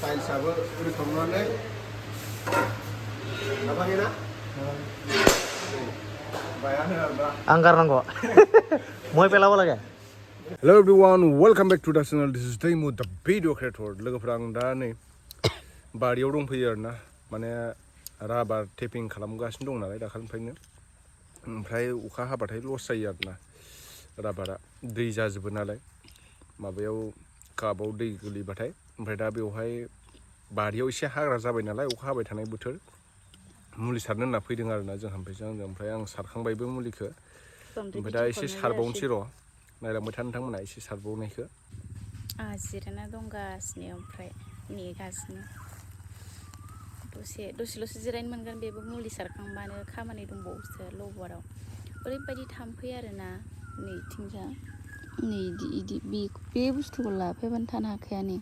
Tielsआबो रोखोमनानै माबाहैना बायानो आरोना आं गारनांगौ मय पेलाबो लागे Hello everyone, welcome back to the channel. This is Demo, the video creator. लोगोफोरा आं दा नै बारियाव दंफैयो आरोना माने राबार टेपिं खालामगासिनो दं नालाय दाखालिनिफ्रायनो ओमफ्राय अखा हाबाथाय लस जायो आरोना राबारा दै जाजोबो नालाय माबायाव काबाव दै गोलैबाथाय ओमफ्राय दा बेवहाय बारियाव एसे हाग्रा जाबाय नालाय अखा हाबाय थानाय बोथोर मुलि सारनो होनना फैदों आरोना जों ओमफ्राय आं सारखांबायबो मुलिखौ ओमफ्राय दा एसे सारबावनोसै र' नायलांबाय था नोंथांमोना एसे सारबावनायखौ आंहा जिरायना दंगासिनो ओमफ्राय नेगासिनो दसेल'सो जिरायनो मोनगोन बेबो मुलि सारखांबानो खामानि दंबावोसो ल'बराव ओरैबायदि थाम्फै आरोना नैथिंजा नै इदि बे बुस्थुखौ लाफायाबानो थानो हाखाया नै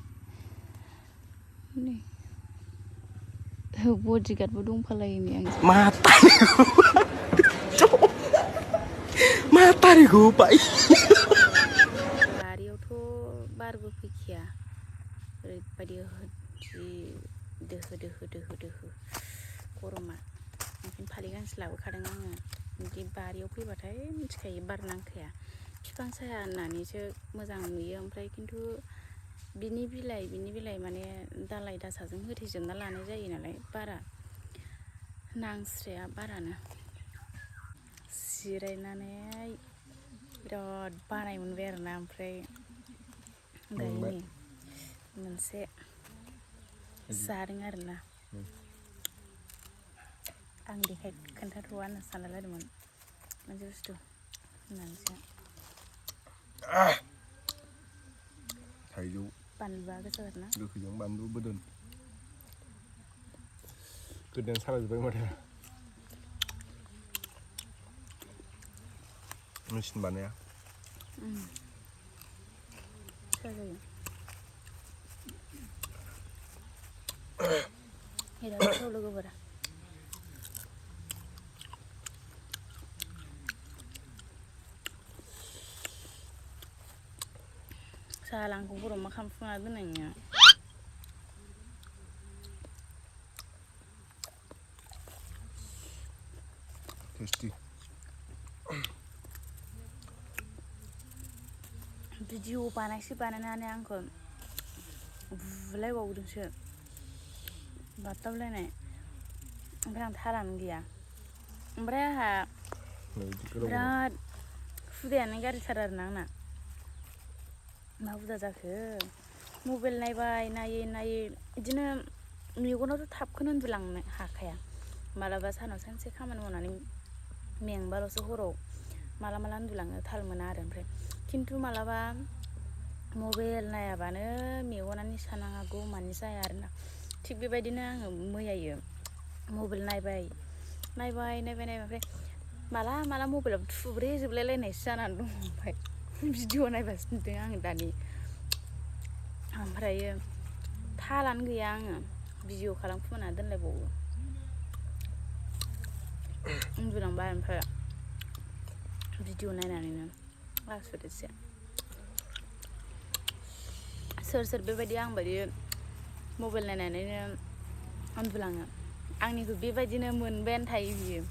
बडिगार्डबो दंफालायो नै आं मा तारिखौ बाय बारियावथ' बारबो फैखाया ओरैबायदि दोहो गरमा ओंखायनो फालि गांसे लाबोखादों आङो बिदि बारियाव फैबाथाय मिथिखायो बार नांखाया बिफां साया होननानैसो मोजां नुयो ओमफ्राय खिन्थु बिनि बिलाइ माने दालाइ दासाजों होथेजोबना लानाय जायो नालाय बारा नांस्राया बारानो जिरायनानै बिराद बानाय मोनबाय आरोना ओमफ्राय दायो नै मोनसे जादों आरोना आं खोन्थाथ'वा होनना सानना लादोंमोन मोनसे बुस्थु होननानैसो थाइजौ बानलुआ गोसा आरोना गोखैजों बानलु बोदोन गोदोन सालाजोब्बाय माथो मेचिन बानाया गोसा जायो बिराद गोथाव लोगोफोरा सालांखौ गरम मा खालामफुना दोननायनो टेस्टि भिडिअ बानायनानै आंखौ बुलायबावदोंसो बाथाबलायनाय ओमफ्राय आं थारानो गैया ओमफ्राय आंहा बिराद हुदायानो गाज्रिथार आरोना आंना मा हुदा जाखो मबाइल नायै बिदिनो मेगनावथ' थाबखौनो उन्दुलांनो हाखाया मालाबा सानाव सानसे खामानि मावनानै मेंबाल'सो हराव माला उन्दुलाङो थाल मोना आरो ओमफ्राय खिन्थु मालाबा मबाइल नायाबानो मेगना निसा नाङागौ मानि जाया आरोना थिग बेबायदिनो आङो मैयायो मबाइल नायबाय ओमफ्राय माला मबाइलाव थुब्रेजोबलायलायनायसो जानानै दङ ओमफ्राय भिडिअ नायबासो नुदों आङो दानि ओमफ्रायो थालानो गैया आङो भिडिअ खालामखुमाना दोनलायबावो उन्दुलांबाय ओमफ्राय भिडिअ नायनानैनो आसुरितसो सोर बेबायदि आंबायदि मबाइल नायनानैनो उन्दुलाङो आंनिखौ बेबायदिनो मोनबायानो थायो बियो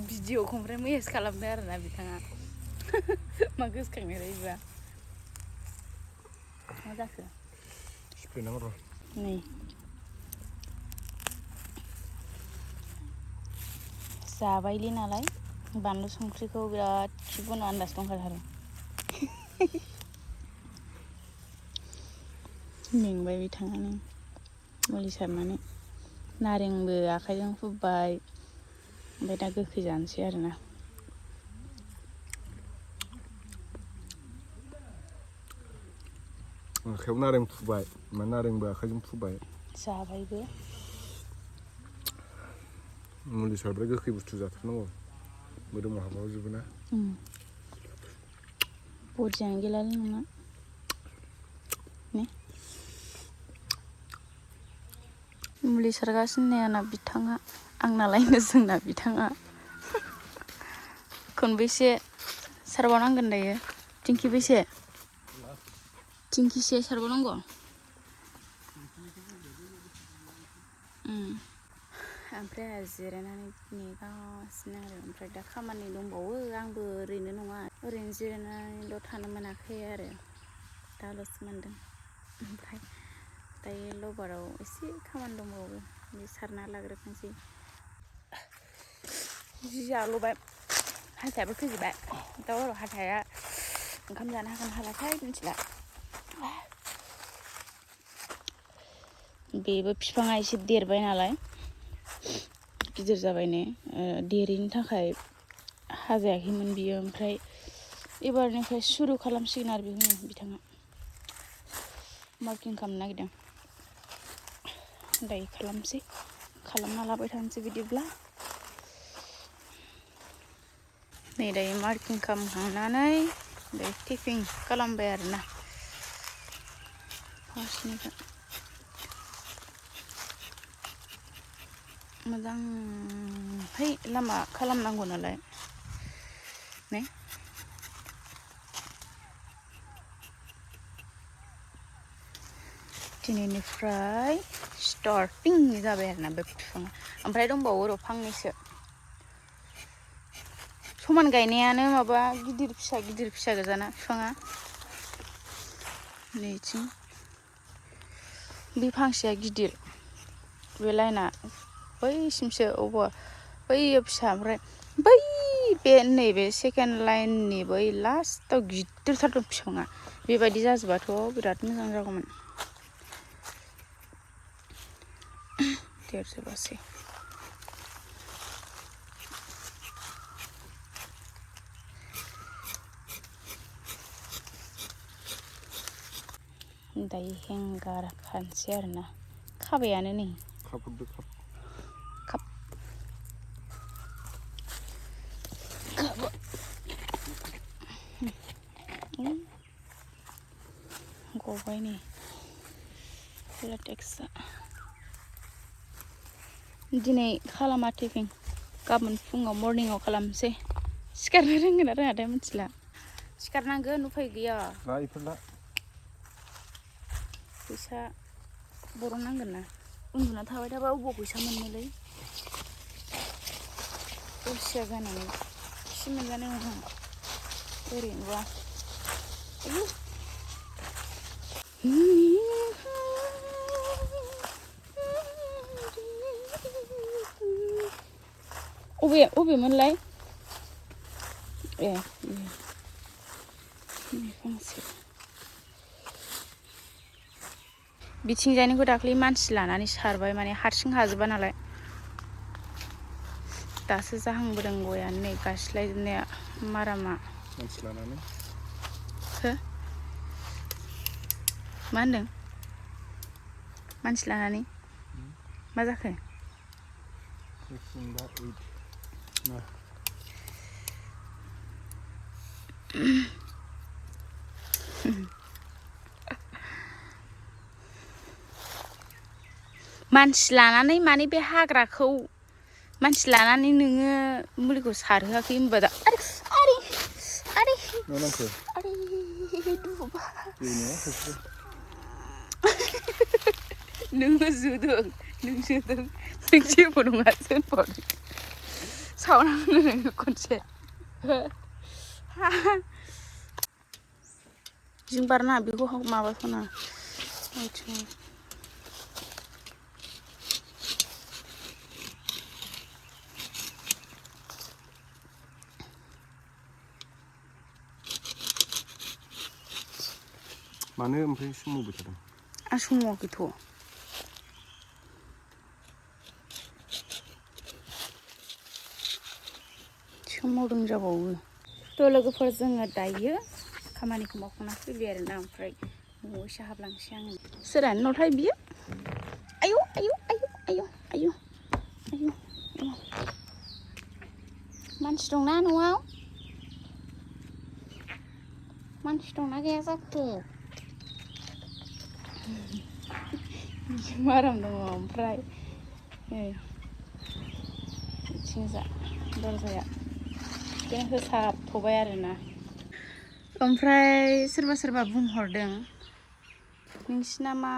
भिडिअखौ ओमफ्राय मैयासो खालामदों आरोना बिथाङा मा गोसोखांनाय रायबा मा जाखो सिफ्लेनांगौ र' नै जाबायलै नालाय बानलु संख्रिखौ बिराद थिगुन आन्दाज दंखाथारो मेंबाय बिथाङानो मुलि सारनानै नारेंबो आखाइजों हुब्बाय ओमफ्राय दा गोखै जानोसै आरोना आखाइयाव नारें फुबाय नारेंबो आखाइजों फुबाय जाबायबो मुलि सारबाय गोखै बुस्थु जाथारनांगौ मोदोमाव हाबलांजोबो ना बडियानो गैलालै नोंना ने मुलि सारगासिनो नै आंना बिथाङा आंनालायनो जोंना बिथाङा खनबेसे सारबावनांगोन दायो थिंखिसे सारबावनांगौ ओमफ्राय आंहा जिरायनानै नेगासिनो आरो ओमफ्राय दा खामानि दंबावो आंबो ओरैनो नङा ओरैनो जिरायनानैल' थानो मोनाखै आरो दाल'सो मोनदों ओमफ्राय दायो ल'बाराव एसे खामानि दंबावो बे सारना लाग्रोथोंसै जि जाल'बाय हाथायाबो फैजोबबाय दा हराव हाथाया ओंखाम जानो हागोन हालाथाय मिथिला बेबो बिफाङा एसे देरबाय नालाय गिदिर जाबाय ने देरैनि थाखाय हाजायाखैमोन बियो ओमफ्राय एबारनिफ्राय सुरु खालामसिगोन आरो बेखौनो बिथाङा मार्किं खालामनो नागिरदों दायो खालामना लाबाय थानोसै बिदिब्ला नै दायो मार्किं खालामखांनानै दायो टेपिं खालामबाय आरोना फार्स्टनिफ्राय मोजांहै लामा खालामनांगौ नालाय ने दिनैनिफ्राय स्टार्टिं जाबाय आरोना बे बिफाङा ओमफ्राय दंबावो र' फांनैसो समान गायनायानो माबा गिदिर फिसा गोजाना बिफाङा नैथिं बे फांसेया गिदिर बे लाइना बैसिमसो अबावबा बैयो फिसा ओमफ्राय बै बे नैबे सेकेन्ड लाइननि बै लास्टाव गिदिरथार दं बिफाङा बेबायदि जाजोबाथ' बिराद मोजां जागौमोन देरजोबासै दायो हेंगार खानोसै आरोना खाबायानो नै गबाय नै लेटेक्सआ दिनै खालामा टेपिं गाबोन फुङाव मर्निंआव खालामसै सिखारनो रोंगोन ना रोङाथाय मिथिला सिखारनांगोन उफाय गैया फैसा बरननांगोन ना उन्दुना थाबाय थाबा अबाव फैसा मोननोलै अलसिया जानानै एसे मोनजानाय नङा ओरैनोबा अबेमोनलाय ए फांसे बिथिंजायनिखौ दाख्लै मानसि लानानै सारबाय माने हारसिं हाजोबा नालाय दासो जाहांबोदों गयानो नै गायस्लायजोबनाया मारामा मानसि लानानै हो मा होनदों मानसि लानानै मा जाखो मानसि लानानै माने बे हाग्राखौ मानसि लानानै नोङो मुलिखौ सारहोआखै होनबा दा नोङो जुदों नों जेबो नङा जोनबावदों सावनांगौ नोङो खनसे जों बारना बेखौ माबाखौना मानो ओमफ्राय सोमावबाय थादों आं सोमावाखैथ' सोमावदों जाबावो थ' लोगोफोर जोङो दायो खामानिखौ मावखांना फैबाय आरोना ओमफ्राय न'आव एसे हाबलांसै आङो सोरानो न'थाय बियो आयौ मानसि दंना न'आव मानसि दंना गैया जाखो आराम दङ ओमफ्राय बिथिंजा दरजाया बेखौनो होसाबथ'बाय आरोना ओमफ्राय सोरबा बुंहरदों नोंसिना मा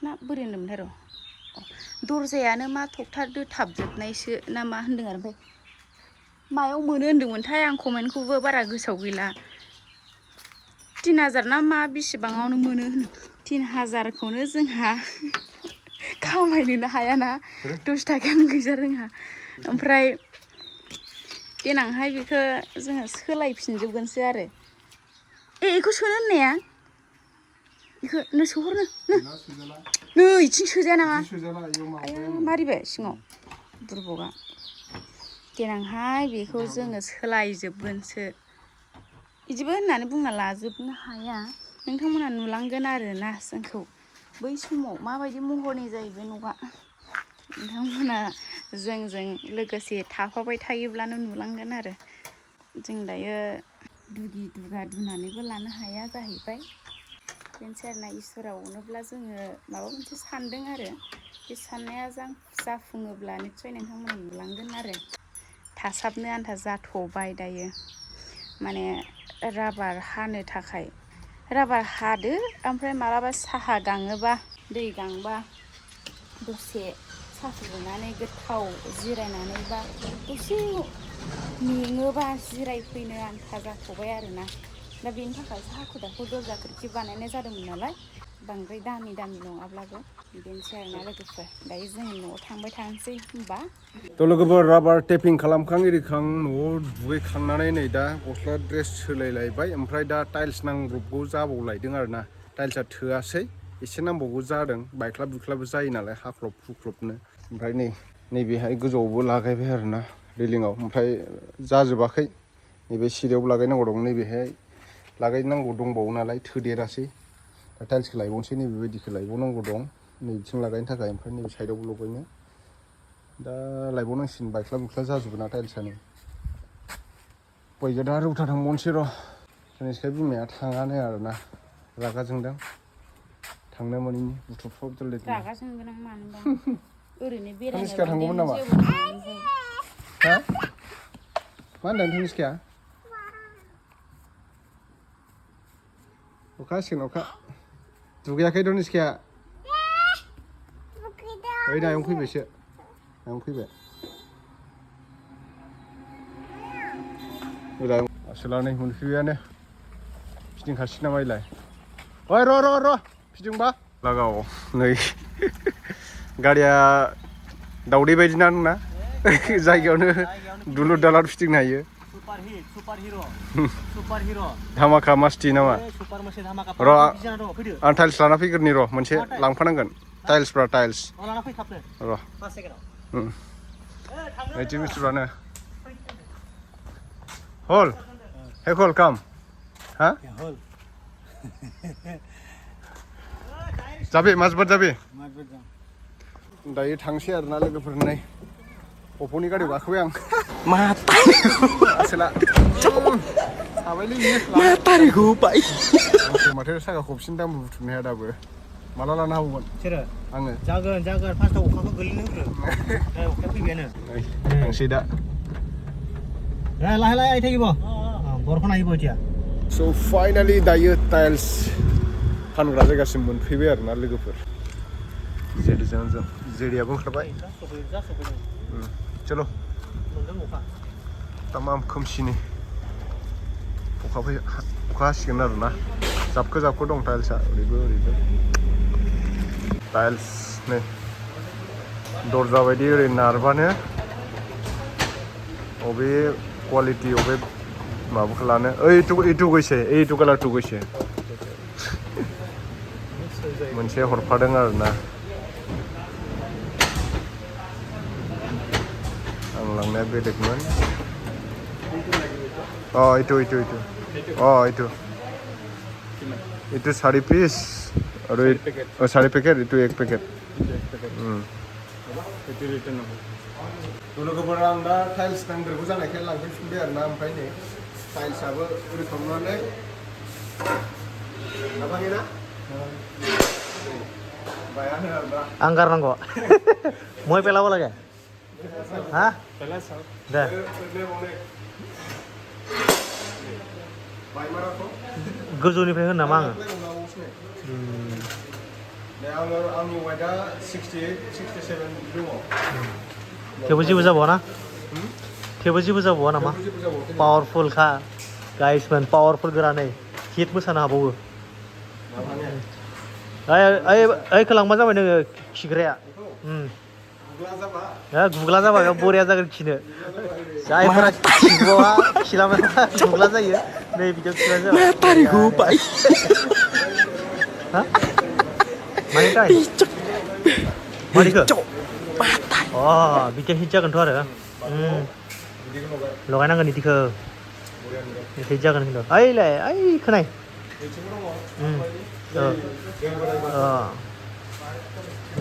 ना बोरै होनदोंमोनथाय र' दरजायानो मा थखथा दोथाबजोबनायसो ना मा होनदों आरो ओमफ्राय मायाव मोनो होनदोंमोनथाय आं कमेन्टखौबो बारा गोसोआव गैला 3000 ना मा बेसेबाङावनो मोनो 3000खौनो जोंहा खामायनोनो हायाना 10 थाखायानो गैजा रोङा ओमफ्राय देनांहाय बेखौ जोङो सोलायफिनजोबगोनसो आरो बेखौ सोनो होननाया बेखौ नो सोहरनो नै इथिं सोजाया नामा आया मारिबाय सिङाव बुरबकआ देनांहाय बेखौ जोङो सोलायजोबगोनसो बिदिबो होननानै बुंना लाजोबनो हाया नोंथांमोना नुलांगोन आरोना जोंखौ बै समाव माबायदि महरनि जायो बे न'आ नोंथांमोना जोंजों लोगोसे थाफाबाय थायोब्लानो नुलांगोन आरो जों दायो दुगि दुगा दुनानैबो लानो हाया जाहैबाय बेनोसै आरोना इसोरा अनोब्ला जोङो माबा मोनसे सानदों आरो बे साननाया जाफुङोब्ला निस्सय नोंथांमोना नुलांगोन आरो थासाबनो आन्था जाथ'बाय दायो माने राबार हानो थाखाय राबार हादो ओमफ्राय मालाबा साहा गाङोबा दै गांबा दसे साहा फुदुंनानै गोथाव जिरायनानै बा दसे मेङोबा जिरायफैनो आन्था जाथ'बाय आरोना दा बेनि थाखाय साहाखु दाखु दरजा खोरखि बानायनाय जादोंमोन नालाय बांद्राय दामि नङाब्लाबो बेनोसै आरोना लोगोफोर दायो जोङो न'आव थांबाय थानोसै होनबा थ' लोगोफोर राबार टेपिं खालामखां इरिखां न'आव दुगैखांनानै नै दा गस्ला ड्रेस सोलायलायबाय ओमफ्राय दा टाइल्स नांब्रबगौ जाबावलायदों आरोना टाइल्सआ थोआसै एसे नांबावगौ जादों बायख्लाब बुख्लाबो जायो नालाय हाख्लब हुख्लबनो ओमफ्राय नैबेहाय गोजौआवबो लागायबाय आरोना रेलिङाव ओमफ्राय जाजोबाखै नैबे सिरियावबो लागायनांगौ दं नैबेहाय लागायनांगौ दंबावो नालाय थोदेरासै दा टाइल्सखौ लायबावनोसै नैबेबायदिखौ लायबावनांगौ दं नैबिथिं लागायनो थाखाय ओमफ्राय नैबे साइडआवबो लगायनो दा लायबावनांसिगोन बायख्ला बुख्ला जाजोबो ना टाइल्सआनो बैजों दा रौता थांबावनोसै र' जोंनिखाय बिमाया थाङानो आरोना रागा जोंदों थांनो मोनैनि बुथुफ्राव दोनलायदों रागा जोंगोन आं मानोबा ओरैनो बेरायनो तनिष्का थांगौमोन नामा जेबो नङा हा मा होनदों तनिष्काया अखा हासिगोन अखा दुगैयाखै तनिष्काया ओइ नायं फैबायसो नायं फैबाय आसोलानै मोनफैबायानो फिदिंखासै नामा इलाय ओइ र' फिदिंबा लागाव नै गारिया दावदै बायदि ना नोंना जायगायावनो दुलुर दालार फिदिंनो हायो सुपार हिर' धामाका मास्ति नामा र' आं टाइल्स लाना फैग्रोनि र' मोनसे लांफानांगोन टाइल्सफ्रा टाइल्स र' ओइदि बुस्थुफ्रानो हल हे हल काम हा जाबे माजबाद जाबे दायो थांसै आरोना लोगोफोर नै पप'नि गारियाव गाखोबाय आं मा आसोला थाबायलै बियो मा तारिखौ बाय माथो साखा खबसिन दाम बुथुमनो हाया दाबो माला लानो हाबावगोन सोरो आङो जागोन फार्स्टआव अखाखौ गोलैनो होग्रो अखाया फैबायानो थांसै दा लाहे लाहे थायो बरख'ना होयो इथिया स' फाइनालि दायो टाइल्स फानग्रा जायगासिम मोनफैबाय आरोना लोगोफोर जेडियाबो ओंखारबाय चलो तामाम खोमसिनि अखा हासिगोन आरोना जाबखो दं टाइल्सआ ओरैबो टाइल्स नै दरजा बायदि ओरै नारबानो अबे क्वालिटी अबे माबाखौ लानो এইটো গৈছে এইটো कालारটো গৈছে मोनसे हरफादों आरोना आं लांनाया बेलेगमोन এইটো 4 পিস আৰু 4 পেকেট এইটো 1 পেকেট এইটো ৰিটাर्न হ'ব लोगोफोर आं दा टाइल्स नांदेरगौ जानायखाय लांफैफिनबाय आरोना ओमफ्राय नै टाइल्सआबो ओरै खालामनानै माबायोना बायानो आरोना आं गारनांगौ মই পেলাব লাগে হা দে गोजौनिफ्राय होनो नामा आङो आंनि वाइटआ 68 67 दङ थेवबो जेबो जाबावा ना थेवबो जेबो जाबावा नामा पावारफुल खा गाइसमोन पावारफुल गोरानै हिट मोसानो हाबावो ओइ खोलांबा जाबाय नोङो खिग्राया गुग्ला जाबाय बरिया जागोन खिनो जायफोरा खिगुवा खिलामाया गुग्ला जायो नै बिदियाव खिग्रा जाबाय तारिखौ बाय हा मानि ताय मानिखो अ बिदिया हिट जागोनथ' आरो लगायनांगोन इदिखौ हिट जागोन खिन्थु ओइलाय ओइ खोनाय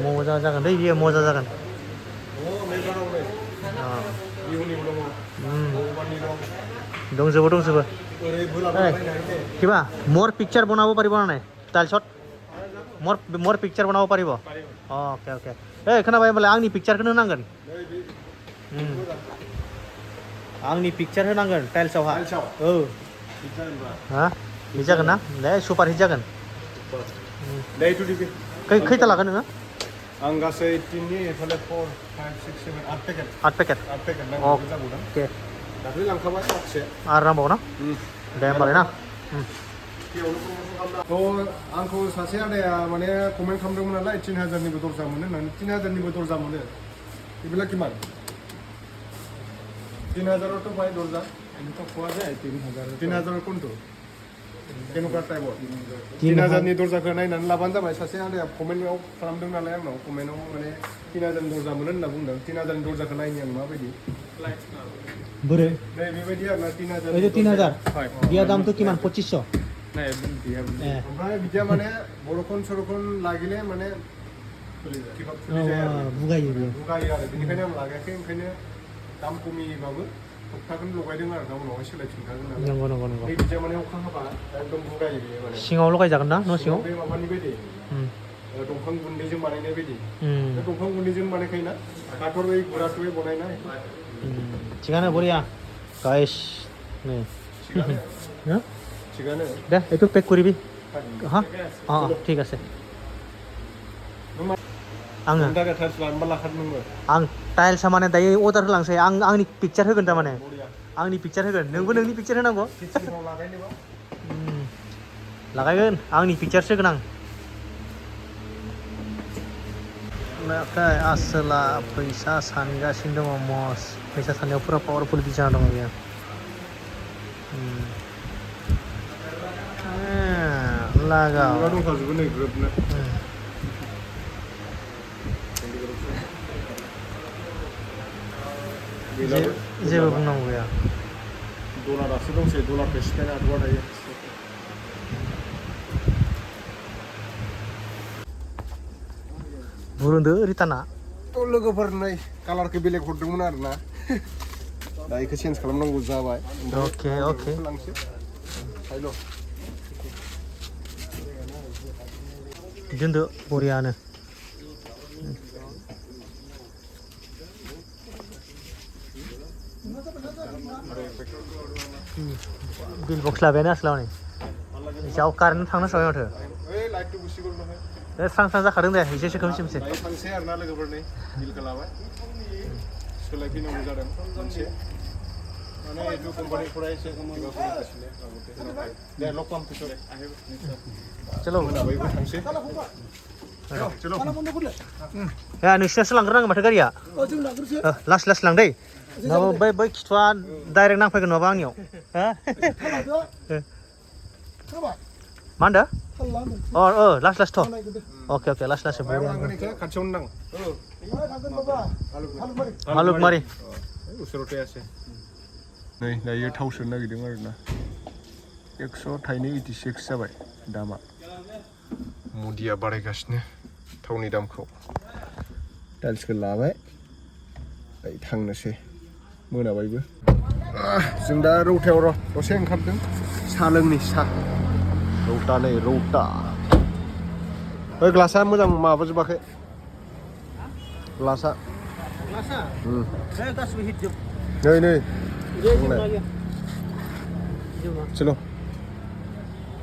मजा जागोन दै बियो मजा जागोन दंजोबो কিবা मोर पिक्चर बनाबो पारिब ना टाइल्सत मोर पिक्चर बनाबो पारिब ओके ओके ए खोनाबाय होनबालाय आंनि पिक्चरखौनो होनांगोन आंनि पिक्चर होनांगोन टाइल्सआव हा हिट जागोन ना दे सुपार हिट जागोन खैथा लागोन नोङो आं गासै टिमनि एफाले 4 5 6 7 8 पेकेट 8 पेकेट नांगौ जागौदां ओके दाख्लै लांखाबाय माखासे आरो नांबावो ना दे होमबालाय ना थ' आंखौ सासे आदाया माने कमेन्ट खालामदोंमोन नालाय 3000निबो दरजा मोनो होननानै 3000निबो दरजा मोनो एबिला किमान 3000 तो भाई दरजा इनका खोआ जाए 3000 कोनतो केनुका टाइपआव 3000नि दरजाखौ नायनानै लाबानो जाबाय सासे आदाया कमेन्टआव खालामदों नालाय आंनाव कमेन्टआव माने 3000नि दरजा मोनो होनना बुंदों 3000नि दरजाखौ नायनि आं माबायदि बोरै नै बेबायदि आरोना 3000 এই যে 3000 বিয়া দাম তো কিমান 2500 নাই ओमफ्राय बिदिया माने बरखन सरखन लागिले माने किबा खुलि जाया बुगायो आरो बेनिखायनो आं लागायाखै ओंखायनो दाम खमिबाबो सप्ताखौनो लगायदों आरो दा उनावहाय सोलायफिनखागोन नालाय नंगौ बे बिदिया माने अखा हाबा एकदम बुगायो बेयो माने सिङाव लगायजागोन ना न' सिङाव बे माबानि बायदि दंफां गुन्दैजों बानायनाय बायदि बे दंफां गुन्दैजों बानायखायोना काठर बै गुराथुबै बनायनाय थिगानो बरिया गाइस नै थिगानो दे এইটো পেক কৰিবি হা ঠিক আছে आङो आं टाइल्सआ माने दायो अर्डार होलांसै आंनि पिक्चार होगोन थारमाने आंनि पिक्चार होगोन नोंबो नोंनि पिक्चार होनांगौ लागायगोन आंनि पिक्चारसो होगोन आं नाथाय आसोला फैसा सानगासिनो दङ मस फैसा साननायाव फुरा पावारफुल बिजा दङ बियो लागाव दंखाजोबो नै ग्रोबनो जेबो बुंनांगौ गैया डलारासो दंसै डलारखौ सिफायनो हाथ'वा दायो बुरुन्दो रिटाना थ' लोगोफोर नै कालारखौ बेलेग हरदोंमोन आरोना दा बेखौ चेन्ज खालामनांगौ जाबाय अके लांसै फायल' दोनदो बरियानो बिल बक्स लाबायानो आसला हनै जाव कारेन्ट थांनो साबाय माथो स्रां स्रां जाखादों दे एसेसो खोमसि थांसै आरोना लोगोफोरनि बिलखौ लाबाय सोलायफैनांगौ जादों मोनसे माने एटु कम्पानिफोरा एसे दे लक खालामफैथ' चलो मोनाबायबो थांसै चलो नोंसिनासो लांग्रोनांगोन माथो गारिया लासै लासै लांदै नङाबा बै खिथुआ डाइरेक्ट नांफैगोन नङाबा आंनियाव मा होनदों लासै लासैथ' अके लासै लासै खाथियावनो नां मालुकमारि उसुरावथे आसे नै दायो थाव सोनो नागिरदों आरोना 100 थाइनै 86 जाबाय दामा मुदिया बारायगासिनो थावनि दामखौ टाइल्सखौ लाबाय थांनोसै मोनाबायबो जों दा रौतायाव दसे ओंखारदों साहा लोंनि रौता नै रौता ओइ ग्लासा मोजां माबाजोबाखै ग्लासा नै चलो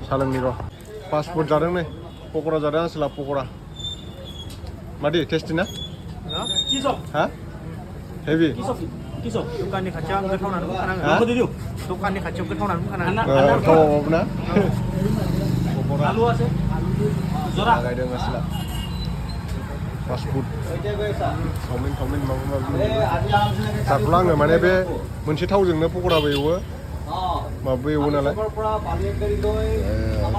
साहा लोंनि र' फास्ट फुड जादों नै पक'रा जादों आसोला पक'रा मादि टेस्टि ना किसब हा हेभि किसब दखाननि खाथियाव आं गोथावनानै बुंखानाङो दखाननि खाथियाव गोथावनानै बुंखानाङो थाव ना आलु আছে जरा गायदों गासैला फास्ट फुड चावमिन माबा माबि जाथ'ला आङो माने बे मोनसे थावजोंनो पक'राबो एवो माबाबो एवो नालाय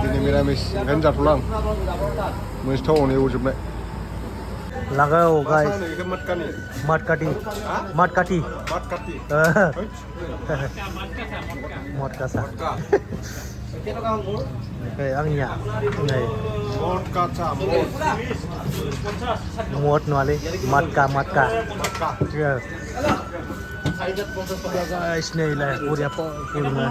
दिनै मिरामिस ओंखायनो जाथ'ला आं मोनसे थावआवनो एवजोबनाय लगाओ गाइस मटकानि मटकाटी मटकाटी मटकासा आंनिया मट नङालै मटका गाइस नैलाय बरिया फुदुङो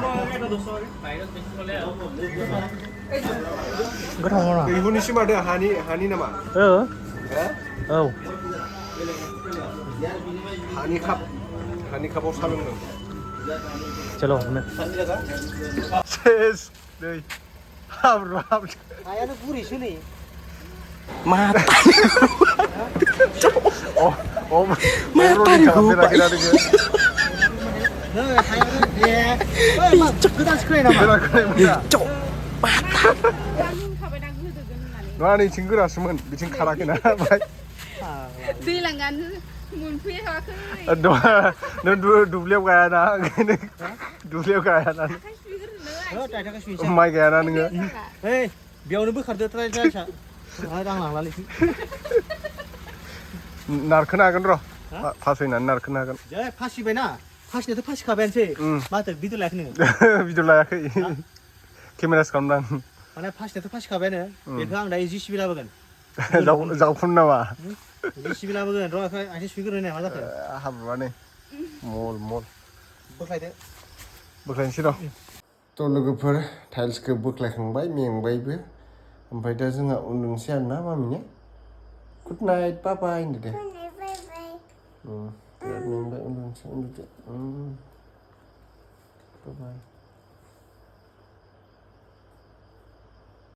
गोथाव नङा दैहुनिसिम मादो हानि नामा औ हानि कापाव सा लोंदों चलो सेस दै हाब्रु हायानो गुरैसो नै नङा नैथिं गोरासोमोन बिथिं खाराखैना ओमफ्राय दैलांगानो मोनफैयाखै नों दुब्लियाव गायाना ओंखायनो दुब्लियाव गायाना माइ गायाना नोङो बेयावनो बोखारदो ट्राइसा रां लांलालै नारखोनो हागोन र' फासयनानै नारखोनो हागोन फासिबायना फासिनायाथ' फासिखाबायानोसै माथो भिडिअ लायाखै नोङो भिडिअ लायाखै केमेरासो खालामदां माने फासिनायाथ' फासिखाबायानो बेखौ आं दायो जिसिबि लाबोगोन जावखुन नामा जिसिबि लाबोगोन र' आथिं सुग्रोनाय मा जाखो हाब्रुआनो मल बोख्लायनोसै र' थ' लोगोफोर टाइल्सखौ बोख्लायखांबाय मेंबायबो ओमफ्राय दा जोंहा उन्दुनोसै आरोना मामिने गुड नाइट बाय बाय होनदो दे बिराद मेंबाय उन्दुदो बाय बाय